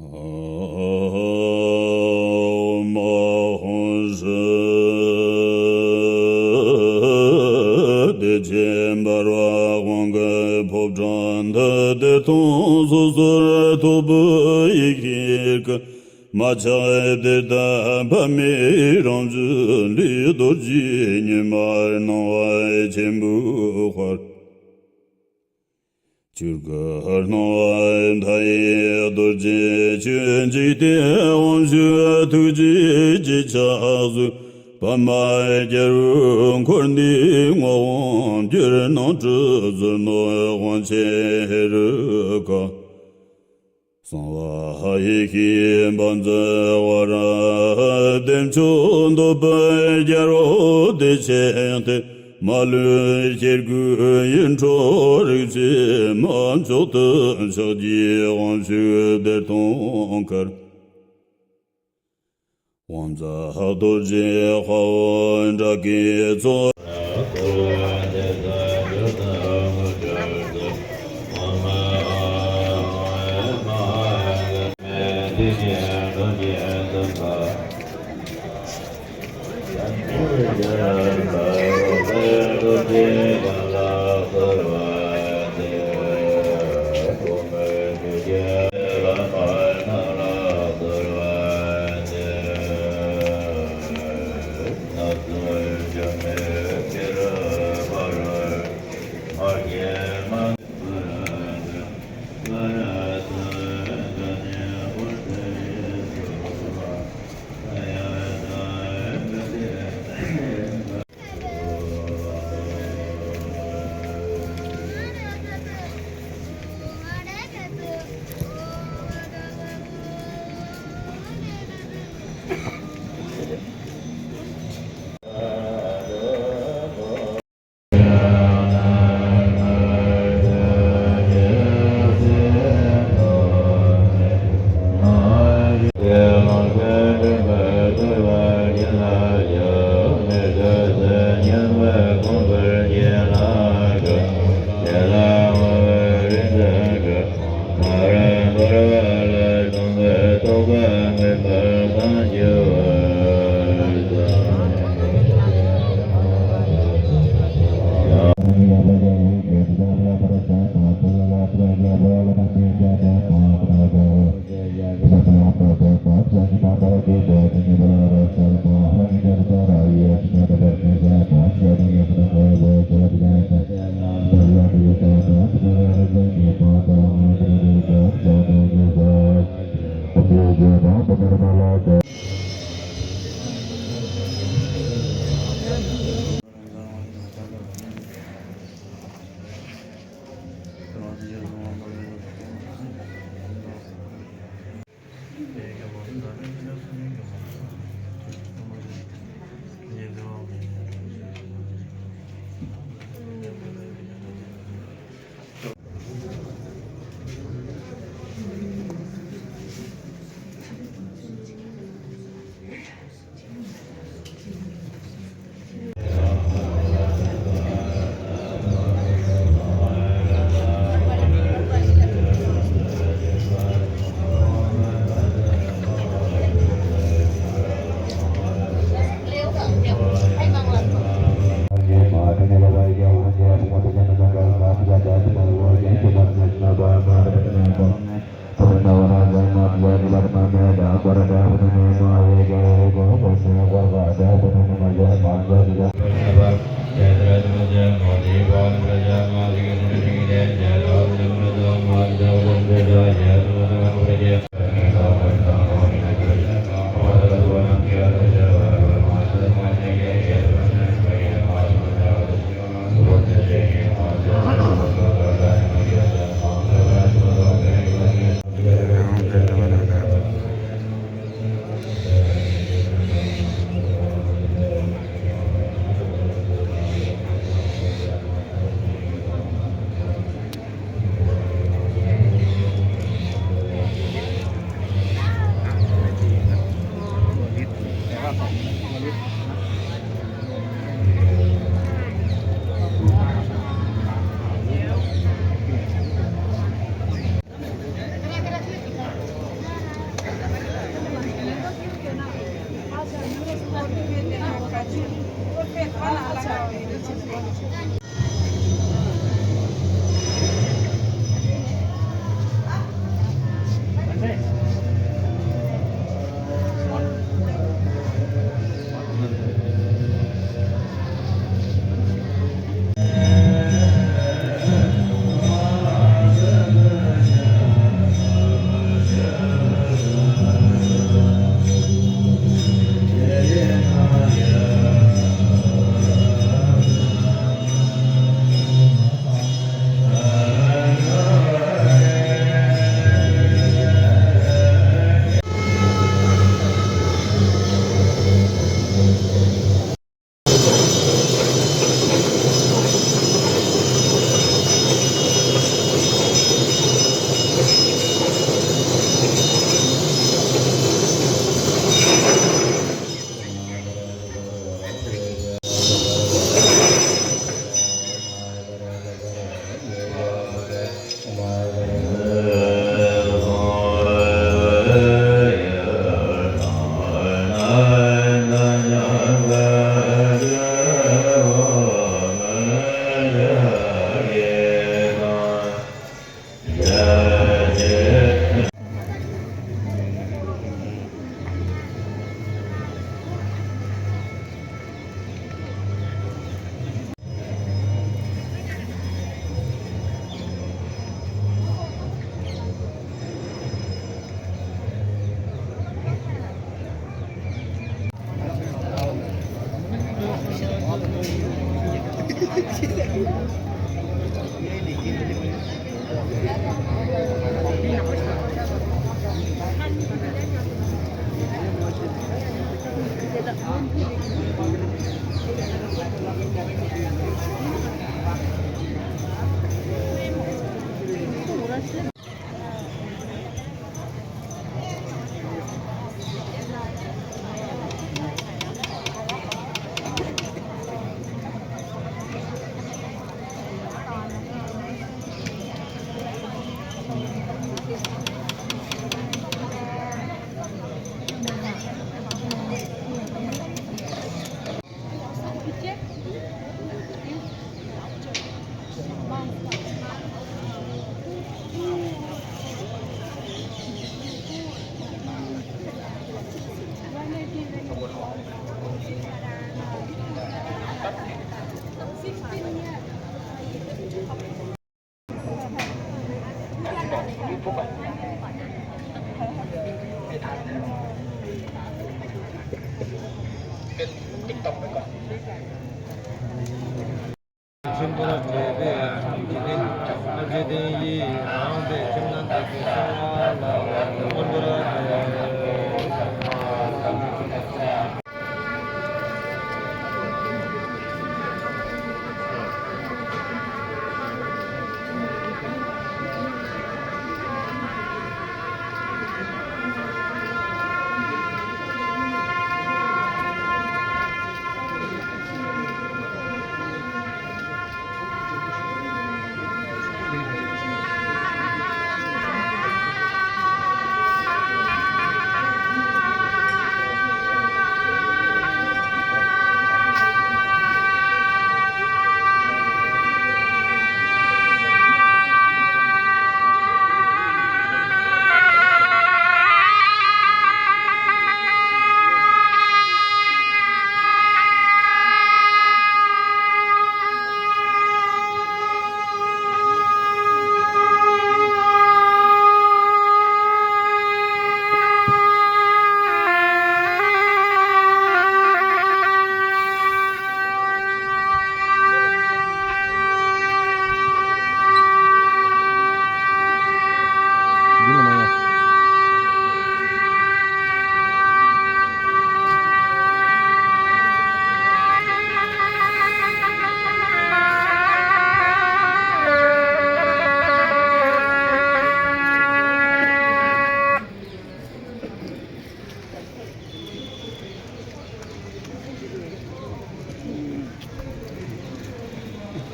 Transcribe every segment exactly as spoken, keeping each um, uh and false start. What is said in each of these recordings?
ཨོཾ་ཨཱཿཧཱུྃ་ཧྲཱིཿ་བདེ་ཆེན་འབར་བ་དབང་གི་ཕོ་བྲང་དུ། བདེ་སྟོང་སོ་སོར་རྟོག་པའི་ཡེ་ཤེས་སྐུ། མ་ཆགས་བདེ་ལྡན་པདྨའི་རང་བཞིན་ལས། རྡོ་རྗེ་ཉི་མར་སྣང་བ་ཆེན་པོའི་དཔལ། ཆོས་སྐུར་སྣང་བ་མཐའ་ཡས་རྡོ་རྗེ་ཆོས། འཇིག་རྟེན་དབང་ཕྱུག་ཐུགས་རྗེའི་ཕྱག་མཛུབ། པདྨ་རྒྱལ་པོས་འཁོར་འདས་བསྔོ་བ་བསྒྱུར། སྣང་སྲིད་ཟིལ་གནོན་དབང་ཆེན་ཧེ་རུ་ཀ། གསང་བ་ཡེ་ཤེས་བཛྲ་ཝཱ་ར། བདེ་མཆོག་འདོད་པའི་རྒྱལ་པོ་བདེ་ཆེན་ཏེ། མ་ལུས་སྐྱེ་དགུའི་ཡིད་འཕྲོག་རིག་བྱེད་མ། མཆོག་ཏུ་ཕྱག་བགྱིའི་དབང་ཕྱུག་བདེ་སྟོང་དཀར། དབང་མཛད་རྡོ་རྗེ་དཔའ་བོ་དགྲ་བགེགས་ཚོགས།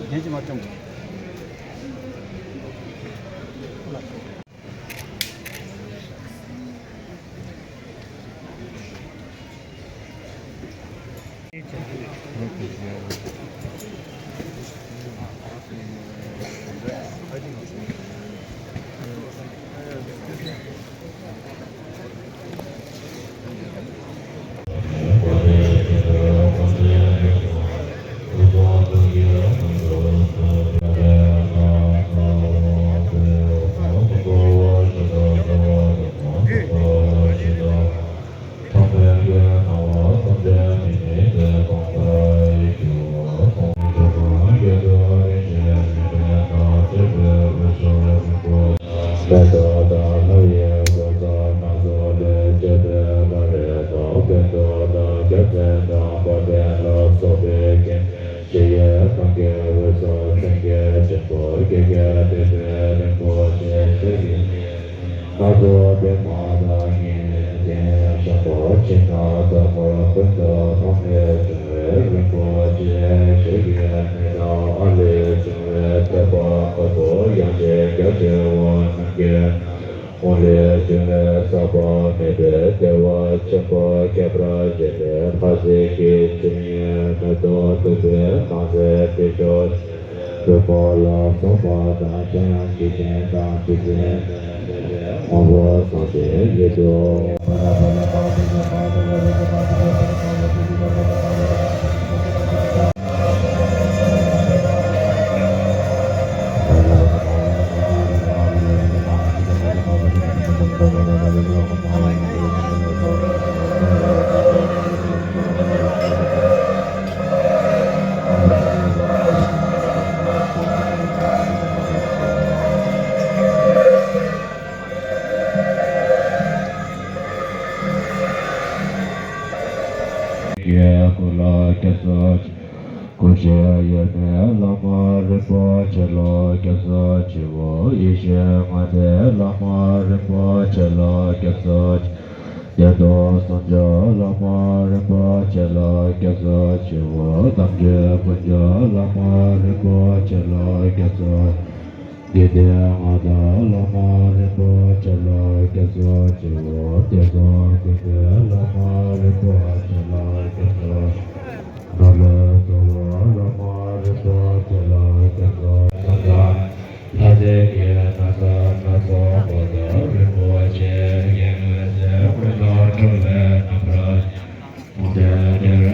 རྒྱན་གྱིས་མ་བཅོམ། ཕན་ཐོགས་དང་ལྷ་ཡི་གོ་ས་སྣ་ཚོགས་ལས། སྤྱོད་པའི་ལྷ་རིགས་དང་ཕན་ཐོགས་དང་། རྒྱལ་མཚན་དང་དཔལ་ལྡན་ལ་སོགས་པའི་རྒྱན། ཞི་བའི་གཏམ་གྱི་འོད་ཟེར་སེང་གེ་ཆེན་པོ། བསྐལ་བརྒྱར་གཏད་པའི་རིན་པོ་ཆེ། ཆོས་ཀྱི་སྣ་ཚོགས་པདྨ་དང་ཉི་མའི་གདན། ཞིང་ཁམས་ཇི་སྣང་དག་པར། ཀུན་ཏུ་འཕགས་མའི་འབྱུང་བའི་རིན་པོ་ཆེ། ཆོས་ཀྱི་གནས་དང་ཨ་ལས་བྱུང་བའི་ཐེག་པ་དཀར་པོ། ཡང་ཅིག་རྒྱ་ཆེ་བ་རྣམས་ཀྱི་དབང་ལས་བྱུང་བའི་ཟག་པ་མེད་པའི་བདེ་བ་ཆེན་པོ་ཁྱད་པར་ཅན་ལས། ལྷ་སྲིན་གྱི་ཆོས་དབྱིངས་མེ་ཏོག་བདུག་སྤོས་མ་ཟད་བཏེགས་ཆོག་ཅེས་པའི་འོད་དཔག་ལ་སོགས་པ་དང་། ཕྱྭ་གཡང་གི་རྒྱན་དང་བདུད་རྩིའི་སྨན་དང་བཅས་པའི་དངོས་པོ་བཟང་པོ་ཡིད་དུ་འོང་བ། ཡི་གེ་ཀུན་ལ་སྐྱབས་སུ། སྐུ་ཞབས་ཡོད་པའི་བླ་མ་རིན་པོ་ཆེ་ལ་སྐྱབས་སུ་མཆིའོ། ཡེ་ཤེས་ལྔ་ལྡན་བླ་མ་རིན་པོ་ཆེ་ལ་སྐྱབས་སུ་མཆིའོ། བདེ་སྟོང་ཟུང་འཇུག་བླ་མ་རིན་པོ་ཆེ་ལ་སྐྱབས་སུ་མཆིའོ། དམ་ཆོས་ཕུར་ཆེན་བླ་མ་རིན་པོ་ཆེ་ལ་སྐྱབས་སུ། དགེ་ལྡན་མངའ་བདག་བླ་མ་རིན་པོ་ཆེ་ལ་སྐྱབས་སུ་མཆིའོ། བསྟན་སྲུང་ཀུན་མཁྱེན་བླ་མ་རིན་པོ་ཆེ་ལ་སྐྱབས་སུ། ནོར་ལྷ་ཚོགས་དབང་བླ་མ་རིན་པོ་ཆེ་ལ་སྐྱབས་སུ། ལྷ་སྲིན་གྱི་ན་བཟའ་སྣ་ཚོགས་པོ་ཏི་རིན་པོ་ཆེ། རྒྱལ་བའི་སྲས་ཀུན་ལ་ཁྲོ་བོའི་རྣམ་པར། དེར་སངས་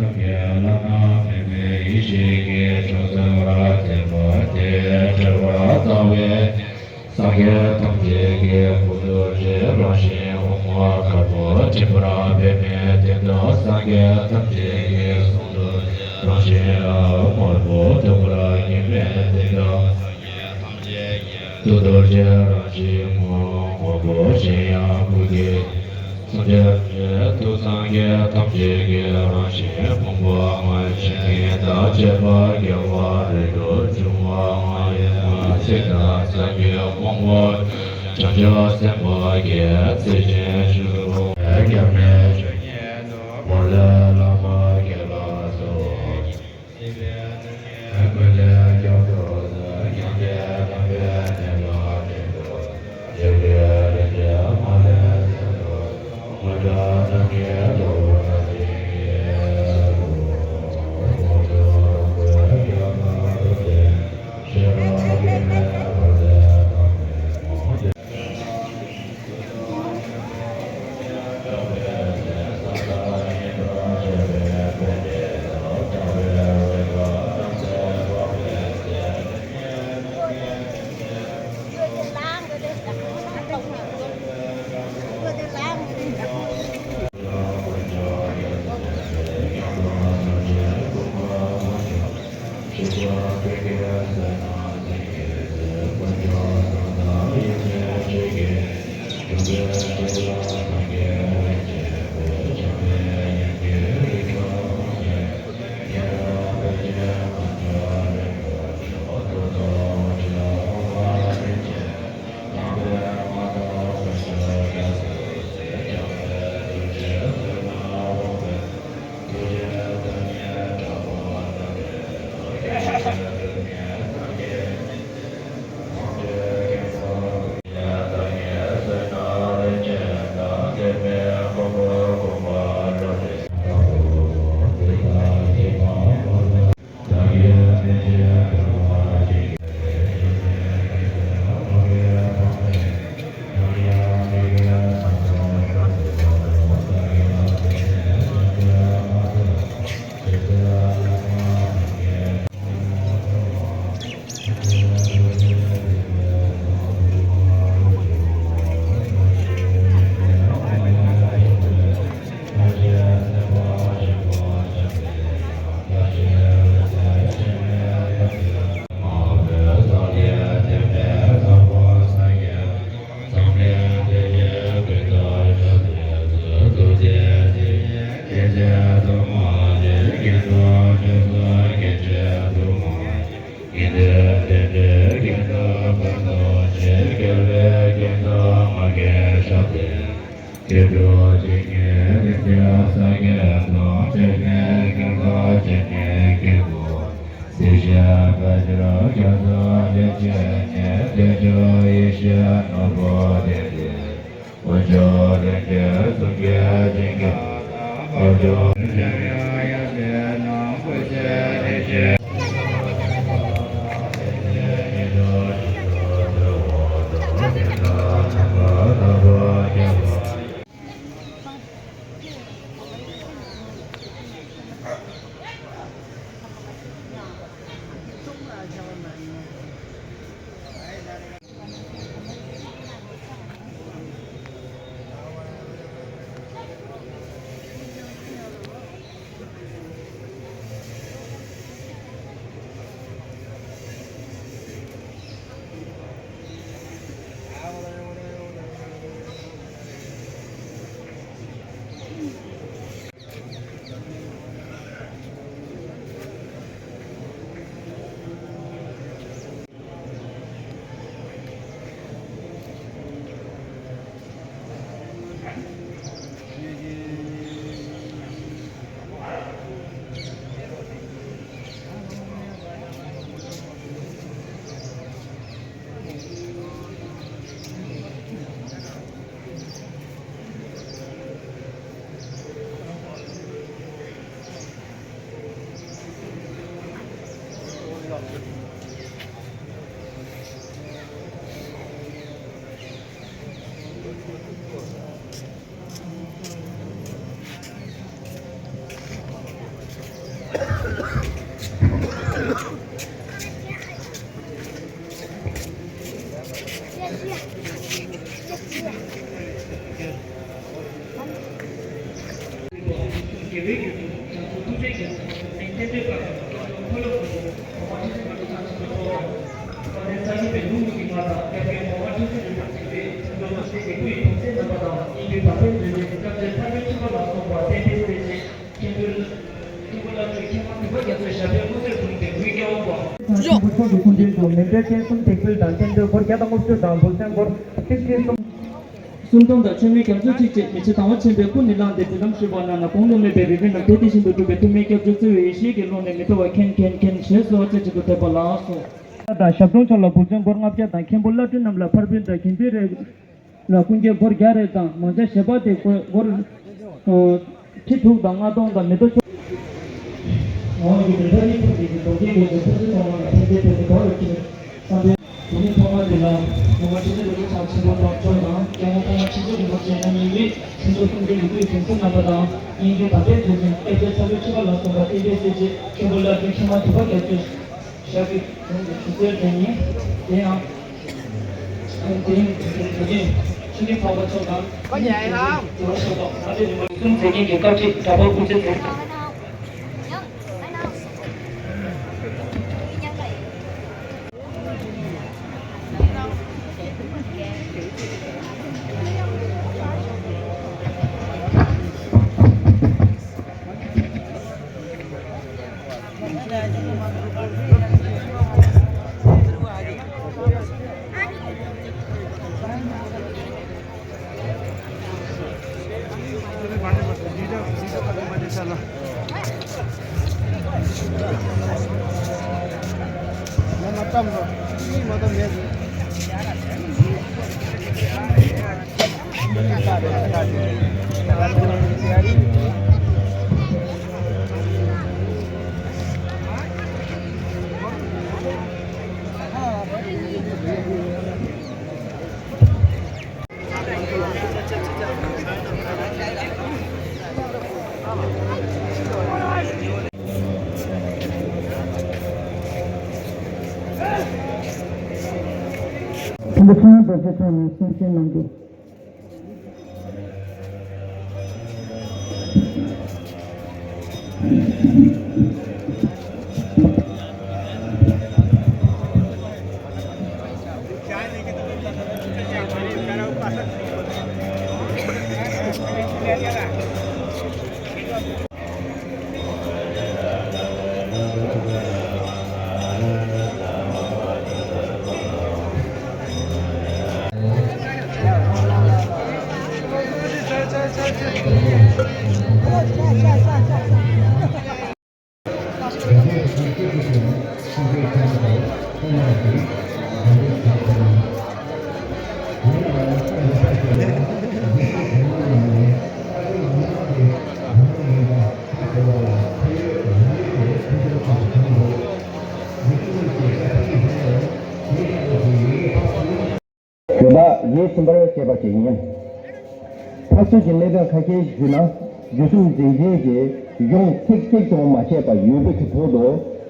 རྒྱས་བླ་ན་མེད་པའི་ཡེ་ཤེས་ཀྱི་མཆོག་སེམས་ལ་བརྟེན་པ་དེས་ཐལ་བར་བརྟགས་པའི་སངས་རྒྱས་ཐམས་ཅད་ཀྱི་སྐུ་རྡོ་རྗེ་རང་བཞིན་དབུ་མ་དཀར་པོ་ཐིམ་པར་འབད་མི་དེ་དག་སངས་རྒྱས་ཐམས་ཅད་ཀྱི་གསུང་རྡོ་རྗེ་རང་བཞིན་དམར་པོ་ཐོས་པར་ཉན་མི་དེ་དག་སངས་རྒྱས་ཐམས་ཅད་ཀྱི་ཐུགས་རྡོ་རྗེ་རང་བཞིན་སྔོན་པོ་གཞན་ཡང་སྐུ་གི་སངས་རྒྱས་ཐུགས་སངས་རྒྱས་ཐམས་ཅད་ཀྱི་རང་བཞིན་ཕུང་པོ་ལྔ་ཡི་ཆ་རྐྱེན་དང་བཅས་པ་རྒྱལ་བ་རིགས་དྲུག་འབྱུང་བ་ལྔ་ཡི་ཚིག་དང་སངས་རྒྱས་དབང་པོ་བྱང་ཆུབ་སེམས་དཔའ་བརྒྱད་ཚིག་ཅན་ཞིང་དུ་སྒོམ་པའི་སྐྱབས་གནས་ཆོས་ཉིད་དུ་འོད་ལས་བླ་མ་དགེ་ལ་སོགས། ཁྱེད་འགྲོ་བྱེད་ཉེ་དེ་ཀྱང་སངས་རྒྱས་དང་བྱེད་ཉེ་ཀྱང་ཐོབ་བྱེད་ཉེ་ཀྱང་པོ། སྲིད་ཞི་བ་ཇོ་ཁྱོད་ཚོ་ལས་བྱེད་ཉེ་དེ་ཇོ་ཡེ་ཤེས་ནོར་བུ་དེ་དེ། དཀོན་མཆོག་ལས་བྱེད་སུམ་བརྒྱ་བྱིན་གྱིས་བརླབ་ཏུ་ཡང་ཡང་སེ་ནང་བུ་ཆེ་དེ་ཆེ། གསུམ་སྟོང་དང་ཆོས་མེད་རྒྱ་མཚོའི་ཞབས་པད་དངོས་གསལ་འཁོར། ཡེ་ཤེས་ཀྱི་ཀློང་ནས་མི་ཐོབ་པ་མཁན་མཁན་ཞེས་སོགས་ཅེས་བྱེད་དུ་འཐད་པ་ལགས་སོ། དང་ཞབས་དྲུང་ཕྱོགས་ལ་བུ་ཆེན་སྒོར་ལྔ་བརྒྱ་དང་མཁན་པོ་བླ་སྤྲུལ་རྣམས་ལ་ཕར་ཕུལ་དང་། གིན་པའི་རེ་ལ་ཀུན་མཁྱེན་སྒོར་བརྒྱ་རེ་དང་། མང་ཇ་ཞེས་པ་དེ་སྒོར་ཁྲི་དྲུག་དང་ལྔ་སྟོང་དང་མེ་ཏོག་ཆོས། འོང་གི་མི་ཐ་ནི་ཐུག་གི་རྡོ་རྗེ་དགོན་པའི་ཐུགས་རྗེ་ཐོག་མ་ལ་ཕན་བདེ་ཐོབ་པའི་བར་དུ་ཁྱེད་བསམ་པའི། དེ་ནས་ཐོག་མ་དེ་ལ་ངོ་མ་ཁྲི་ཆེན་རྡོ་རྗེ་འཆང་ཆེན་པོ་དང་ཁྱོད་དང་སྐྱེ་བོ་ཐོག་མ་ཁྲི་ཆེན་རིན་པོ་ཆེ་རྣམ་གཉིས་ཀྱིས་ཁྱེད་ཚོ་གསུང་གི་ལུགས་ཀྱི་དོན་ཚན་རྣམ་པ་དང་། སྙན་བརྒྱུད་དམ་པའི་དོན་ཚན་ཨེ་ཏེ་ཚ་བོའི་ཆོས་པ་ལ་སོགས་པ་བསྟན་པའི་གསལ་བྱེད་མཁན་པོ་བླ་སྤྲུལ་མཁས་མང་དུ་བ་རྒྱ་མཚོས། ཞབས་ཀྱི་དྲུང་དུ་ཞུ་སྲོལ་དེ་ཡིན། དེ་ཡང་། དེ་རིང་དེ་རིང་ཆོས་ཀྱི་འཕགས་པ་མཆོག་དང་། དེ་རིང་དེ་རིང་ཆོས་ཀྱི་འཕགས་པ་མཆོག་དང་། གསུམ་མཛད་མཁན་གྱི་བཀའ་ཁྲིད་གྲྭ་པ་སྐུ་ཚེ་མཛད། ཆེན་པོ་ཚངས་དབྱངས་རྡོ་རྗེ་མཆོག་ནས་གསུང་བཤད་གནང་རྒྱུ། བརྗོད་པ་ཡིད་ཚིམ་པར་བྱེད་པ་ཞིག་ཡིན། ཕར་ཚུར་གྱི་གནད་དོན་ཁ་ཤས་ཤིག་ཞུས་ན། རྒྱུ་གསུམ་འཛིན་ཅན་གྱི་གཞུང་ཚིག་གཅིག་ཀྱང་མ་ཆད་པར་ཡོད་པའི་ཐོག་ཏུ་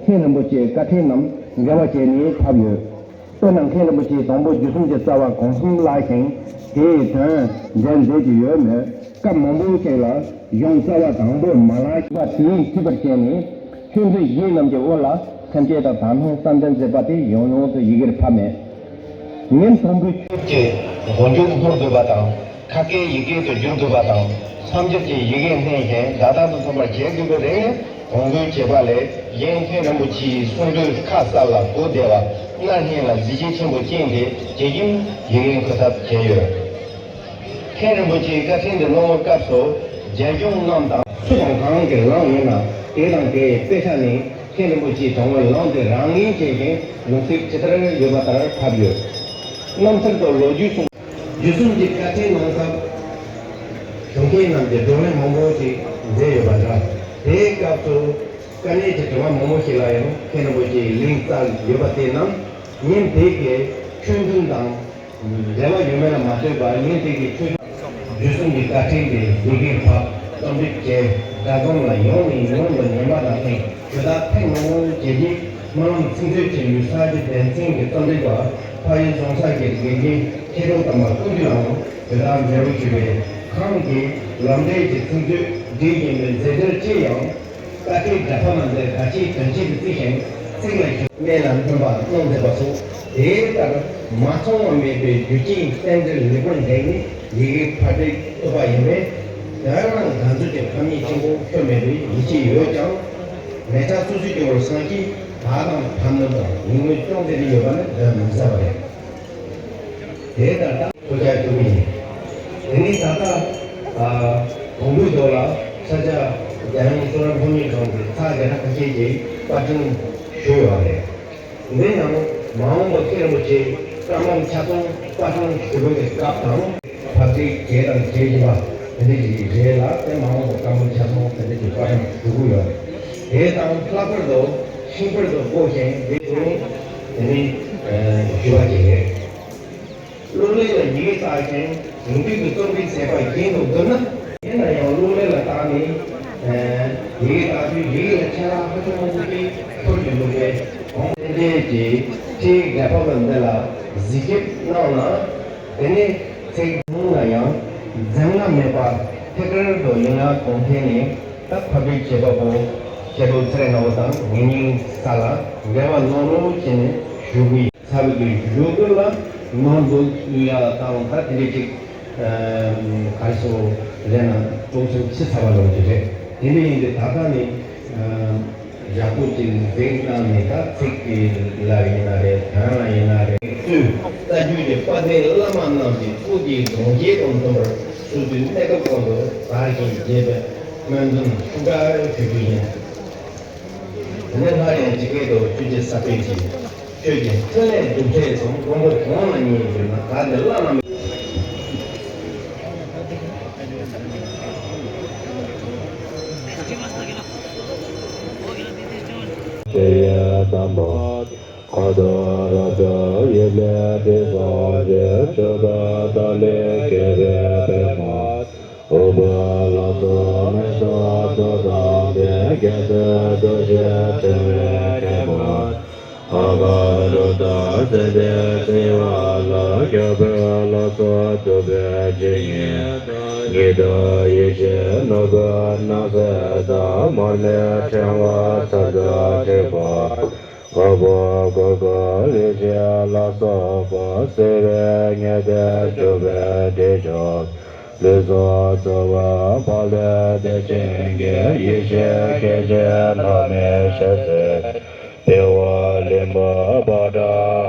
མཁན་རིན་པོ་ཆེའི་བཀའ་ཁྲིད་རྣམས་འགལ་བ་བྱས་ནས་ཕབ་ཡོད། དཔེར་ན་མཁན་རིན་པོ་ཆེས་དང་པོ་རྒྱུ་གསུམ་གྱི་རྩ་བ་གང་གསུམ་བཀླགས་ཤིང་། དེའི་དོན་འགྲེལ་མཛད་ཀྱི་ཡོད་མོད། སྐབས་མང་པོ་ཅིག་ལ་གཞུང་རྩ་བ་དང་པོ་མ་བཀླགས་པ་དེས་ཐོས་པར་བྱས་ནས། ཆོས་མཛོད་གཞན་རྣམས་ཀྱི་དབུ་ལ་སེམས་བསྐྱེད་དང་དག་སྣང་བསམ་གཏན་མཛད་པ་དེ་ཡང་ཡང་དུ་ཡི་གེར་ཕབ་མེད། ཉིན་དང་པོའི་ཆོས་ཀྱི་མགོ་མཇུག་སྔོག་དགོས་པ་དང་། ཁ་སྐད་ཡི་གེ་དུ་བསྒྱུར་དགོས་པ་དང་། མཚམས་སྦྱོར་གྱི་ཡི་གེ་སྣོན་ཞིང་བརྡ་དག་ཏུ་སོང་བར་བྱེད་དགོས་པའི་རིགས་ནི། གོང་གོང་བྱས་པ་ལས་གཞན་མཁན་རིན་པོ་ཆེའི་གསུང་སྡོད་ཁ་གསལ་ལ་གོ་བདེ་བ། སྣ་སྙན་ལ་གཟི་བརྗིད་ཆེན་པོ་ཅན་དེ་ཇི་བཞིན་ཡི་གེར་འཁོད་ཐབས་བྱས་ཡོད། མཁན་རིན་པོ་ཆེའི་བཀའ་ཁྲིད་འདི་གནང་བའི་སྐབས་སུ་རྒྱ་གཞུང་རྣམས་དང་སུ་དང་གང་གིས་བླངས་ཡོད་ན། དེ་དང་དེའི་དཔེ་ཆ་ནི་མཁན་རིན་པོ་ཆེའི་དྲང་བའི་ལམ་དེ་རང་ངེས་བྱས་ཤིང་ལུང་ཚིག་ཇི་ལྟར་ཡོད་པ་ལྟར་ཕབ་ཡོད། རྣམ་ཐར་དུ་ལོ་རྒྱུས་གསུངས། རྒྱུ་གསུམ་གྱི་བཀའ་ཁྲིད་གནང་སྐབས་གཞུང་མཁན་རྣམས་ཀྱིས་བགྲོ་གླེང་མང་པོ་ཞིག་མཛད་ཡོད་པ་འདྲ། དེའི་སྐབས་སུ་དཀའ་གནད་ཀྱི་དྲི་བ་མང་པོ་ཞིག་ལ་ཡང་མཁན་རིན་པོ་ཆེས་ལན་སྩལ་ཡོད་པ་དེ་རྣམས་ཉིན་དེ་གའི་ཆོས་འདུན་དང་འབྲེལ་བ་ཡོད་མེད་ལ་མ་ལྟོས་པར་ཉིན་དེ་གའི་ཆོས། རྒྱུ་གསུམ་གྱི་བཀའ་ཁྲིད་དེ་ཡི་གེར་ཕབ། རྩོམ་སྒྲིག་བྱས། སྒྲ་སྒམ་ལ་ཡང་ནས་ཡང་དུ་ཉན་པ་དང་ལྷན་དུ་ད་ཐེངས་མང་པོ་བྱས་རྗེས་སྨོན་ལམ་ཚིག་མཛོད་ཆེན་མོའི་ས་སྐྱ་བདེ་ཆེན་གྱི་རྩོམ་སྒྲིག་པ་ཕ་ཡུལ་རྫོང་ས་གའི་དགེ་རྒན་མཁས་གྲུབ་དམ་པ་ཀུན་གྱིས་ལའང་དེ་དག་མཛད་སྒོ་ཞུས་པས། ཁོང་གིས་ལམ་འབྲས་ཀྱི་ཚིག་མཛོད་སྒྲིག་བཞིན་པའི་མཛད་འཕྲིན་ཆེ་ཡང་། བཀའ་ཁྲིད་སྒྲ་ཕབ་མ་མཛད་ག་ཅིའི་དོན་ཆེད་དུ་བརྩིས་ཤིང་ཚིག་ལ་ཞུགས་གནད་ལ་སྨིན་པ་གནང་མཛད་པ་སོགས་དེ་ལྟར་མ་ཚང་བ་མེད་པའི་རྒྱུ་རྐྱེན་བསྟན་འཛིན་ལེགས་པར་འདེགས་ནས་ཡི་གེ་ཕབ་སྒྲིག་ཐུབ་པ་ཡིན་པས། དོན་རང་གང་ཚོད་ཀྱི་ཕམ་ཉེས་ཆེན་པོ་ཤོར་མེད་པའི་ཡིད་ཆེས་ཡོད་ཀྱང་། མི་ཚེ་སོ་སོའི་སྐྱོ་བོར་སངས་རྒྱས་བག་དང་ཕམ་ནོར་དང་ཉིན་མོའི་སྐྱོང་མཛད་དེ་ཡོད་པ་ནི་གདོན་མི་ཟ་བ་རེད། དེ་ལྟར་ད་ཐུགས་རྗེ་ཆེ་ཞུ་གི་ཡིན། དེ་ནས་ད་ལྟ་ཨ་དགོངས་པའི་མདོ་ལ་ས་སྐྱ་རྒྱལ་ཡོངས་གཙུག་ལག་སློབ་གཉེར་ཁང་གི་ཚ་རྒྱ་ཁྲ་ཁ་ཤས་ཀྱིས་པར་སྐྲུན་ཞུས་ཡོད་པ་རེད། འདི་ཡང་མ་འོངས་པར་མཁན་རིན་པོ་ཆེ་བཀའ་འབུམ་ཆ་ཚང་པར་སྐྲུན་ཞུ་དགོས་པའི་སྐབས་དང་། ཕབ་སྒྲིག་བྱས་དང་བྱེད་བཞིན་པ་དེ་འདྲ་ཞིག་རེད་ལ། དེ་མ་འོངས་པར་བཀའ་འབུམ་ཆ་ཚང་དེ་འདྲ་ཞིག་པར་སྐྲུན་ཞུ་དགོས་ཡོད་རེད། དེ་དང་ལྷག་པར་དུ་ཤིང་པར་དུ་བགོ་ཞིང་འདི་ཚོ་དེ་ནི་ཞུ་བ་ཞིག་རེད། གློག་ཀླད་ལ་ཡི་གེ་བཏགས་ཤིང་གཞུང་འབྲེལ་གྱི་རྩོམ་སྒྲིག་མཛད་པ་རྒྱུན་དུ་བསྡུར་ན། ཡིན་ན་ཡང་གློག་ཀླད་ལ་བཏགས་ནས་ཡི་གེ་བཏགས་དུས་ཡི་གེ་ལ་ཆད་ལྷག་ཧ་ཅང་མང་པོ་ཞིག་ཐོན་གྱི་འདུག་པས། གོང་གསལ་འདྲེན་གྱི་ཁྲིད་འགག་པ་བ་འདི་ལ་གཟིགས་ཞིབ་གནང་ན། དེ་ནས་ཚིག་ཐུང་ན་ཡང་འཛེམ་ང་མེད་པར་ཐད་ཀར་དུ་ཡིག་ངག་གོང་འཕེལ་ནས་ད་ཕབ་སྒྲིག་བྱེད་པ་པོ་ཤེས་རབ་ཚེ་རིང་ལྔ་པ་དང་ངེད་གཉིས་ས་ལ་འགལ་བ་གནང་རོགས་བྱས་ནས་ཞུ་གི་ཡིན། ཚ་བའི་གི་ཞུ་དགོས་ལ་ནོར་འདུག་ཡ་དང་ད་དེ་འདྲ་ཅིག་ག་རེ་ཟེར་རེད་ན་དཀྲོག་གཏམ་ཕྱི་ཚ་བ་ལོག་གི་རེད། དེ་འདྲ་ཡིན་དུས་ད་ལྟ་ནི་ཡག་པོ་ཅིག་གཟིགས་གནང་ནས་ད་ཚིག་གི་ལ་ཡིན་ན་རེད། དོན་ལ་ཡིན་ན་རེད། གཙོས་རྩ་རྒྱུད་ཀྱི་དཔལ་ལྡན་བླ་མ་རྣམས་ཀྱི་ཐུགས་ཀྱི་དགོངས་བཞེད་དང་མཐུན་པར་ཚུགས་དུས་གནས་སྐབས་གོང་དུ་བདག་གིས་མཛད་པའི་སྨོན་འདུན་ཤུགས་དྲག་ཞུ་རྒྱུ་ཡིན། དེ་ནས་སླར་ཡང་ཇི་སྐད་དུ་ཆོས་ཀྱི་ས་པཎ་གྱིས། ཆོས་ཀྱི་འཕྲིན་ལས་སྒྲུབ་ཕྲད་སོང་། མགོན་པོ་གང་ལ་བསྙེན་གྱུར་ན། བདག་ནི་བླ་ན་མེད། ཞེས་དམ་པ་གང་དུ་རབ་ཏུ་ཡིད་ལས་འདས་སོང་ཞེས། མཆོད་པ་དང་ལས་དགེ་བའི་པདྨོ། འོད་དཔག་ལམ་དུ་མི་གཏོང་། ཐུགས་དམ་པའི་དགེ་ཚུལ་ཐུགས་རྗེ་ཕྲེང་བའི་རྒྱལ་པོ། ཨ་ག་རུ་ཏ་ཙི་ཏི་སི་ཝ་ལ། སྐྱབས་འཕེལ་ལ་སོགས་ཐུབ་པའི་བཤེས་གཉེན་དང་། ཉི་ཟླ་ཡེ་ཤེས་ནོར་བུ་སྣང་གསལ་དང་། མར་མེ་ཕྲེང་བ་ཚར་དུ་ཁྲིད་པ། འཕགས་པ་གུ་གུལ་ཡེ་ཤེས་ལ་སོགས་པ། བསིལ་བའི་ངད་ལྡན་སྤྱོད་པའི་དྲི་ཆབ། ལུས་སྲོག་འཚོ་བའི་ཕ་ལས་བདེ་ཆེན་གྱི། ཡེ་ཤེས་སྐད་ཅིག་ལྷ་མིའི་ཞལ་ཟས། པི་ཝ་ལི་མ་བྷ་དྲ་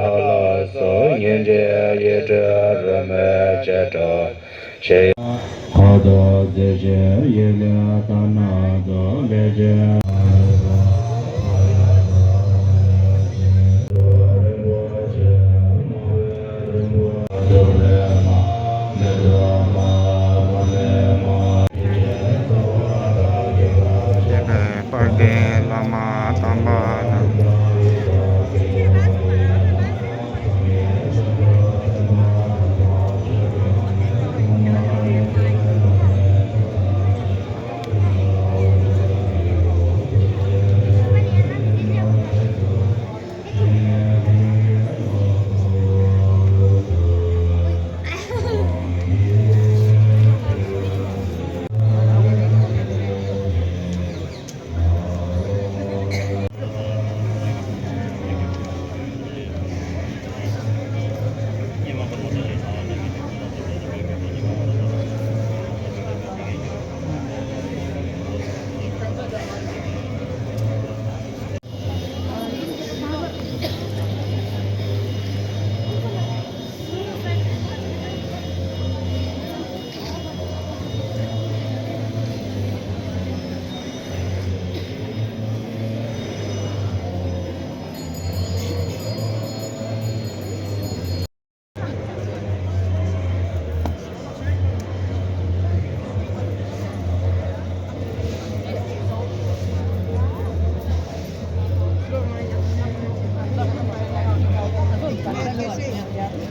ཧ་ལ་སོགས། སྙིང་རྗེའི་ཡིད་སྤྲུལ་རོལ་མོའི་བྱེ་བྲག་ཕྱེ། ཨ་ཏོ་རྩེ་ཆེན་ཡིད་ལས་ལྟར་སྣ་ཚོགས་ལས་བྱེད། དཔལ་ལྡན་བླ་མ་དམ་པ་རྣམས།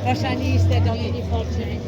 Roshani is there, don't need for change.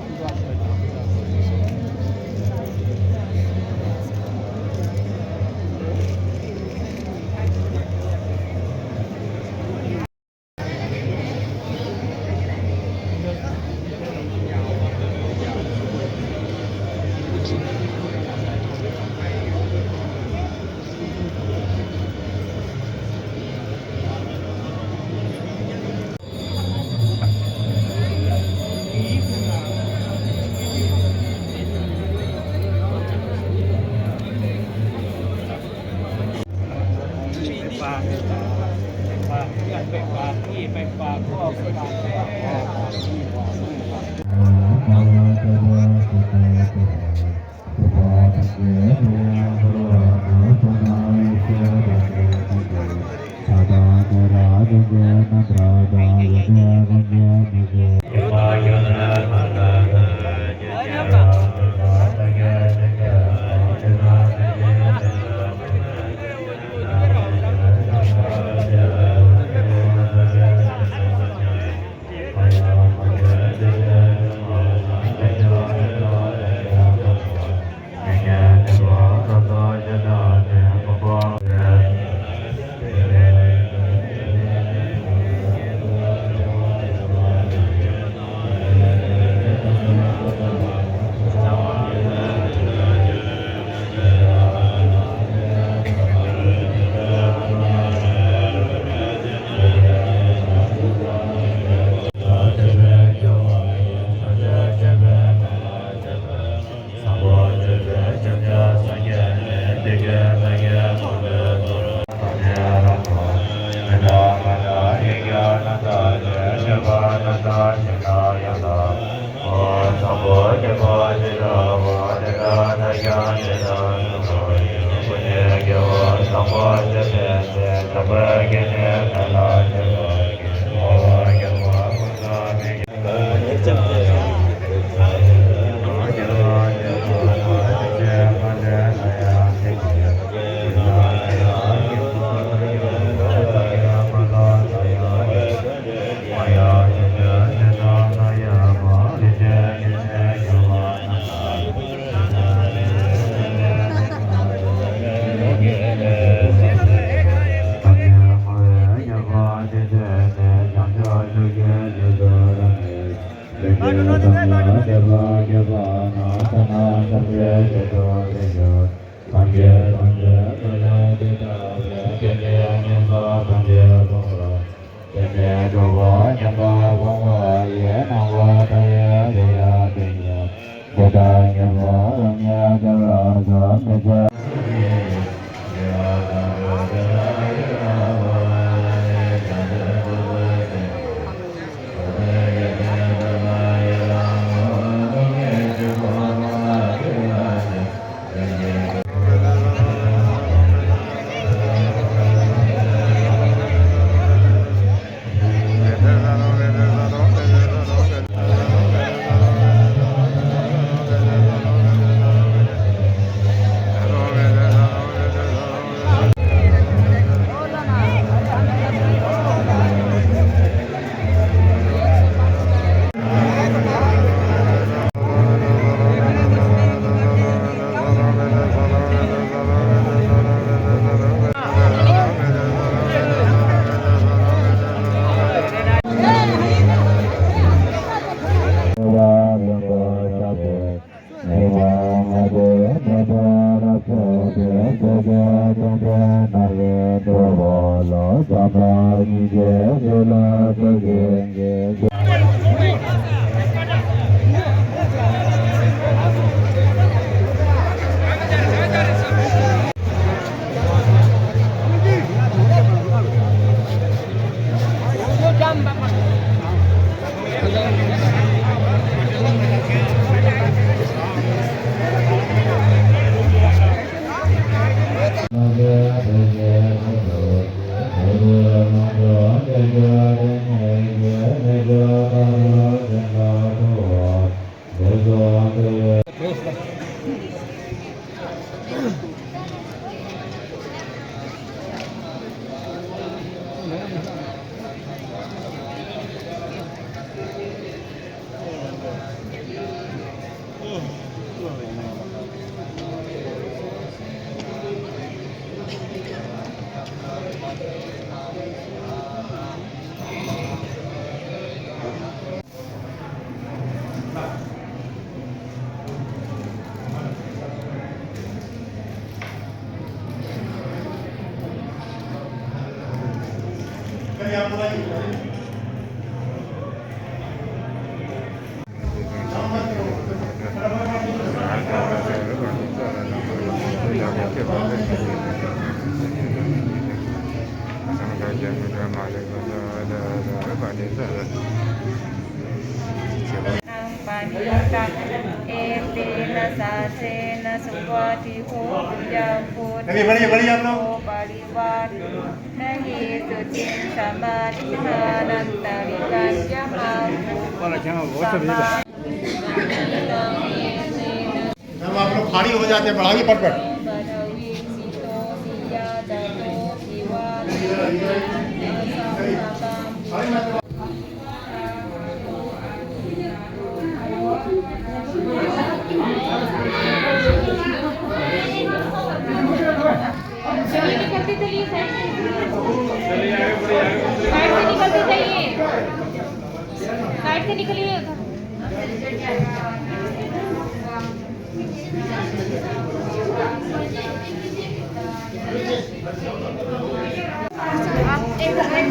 एतेन सास्त्रेण सुवटि होतु यः कोटि अरे, बढ़िया, बढ़िया, आप लोग। परिवार न हि शुचिं समाधिमानन्तरिकं यमं समाधितं एतेन मैंने आप लोग खाली हो जाते हैं, बढ़ाइए पटपट। पृथिवी सितो सिया जतो दिवा चलिए, निकलते चलिए, साइड से। साइड से निकलते जाइए। साइड से निकलिए उधर। आप एक, एक,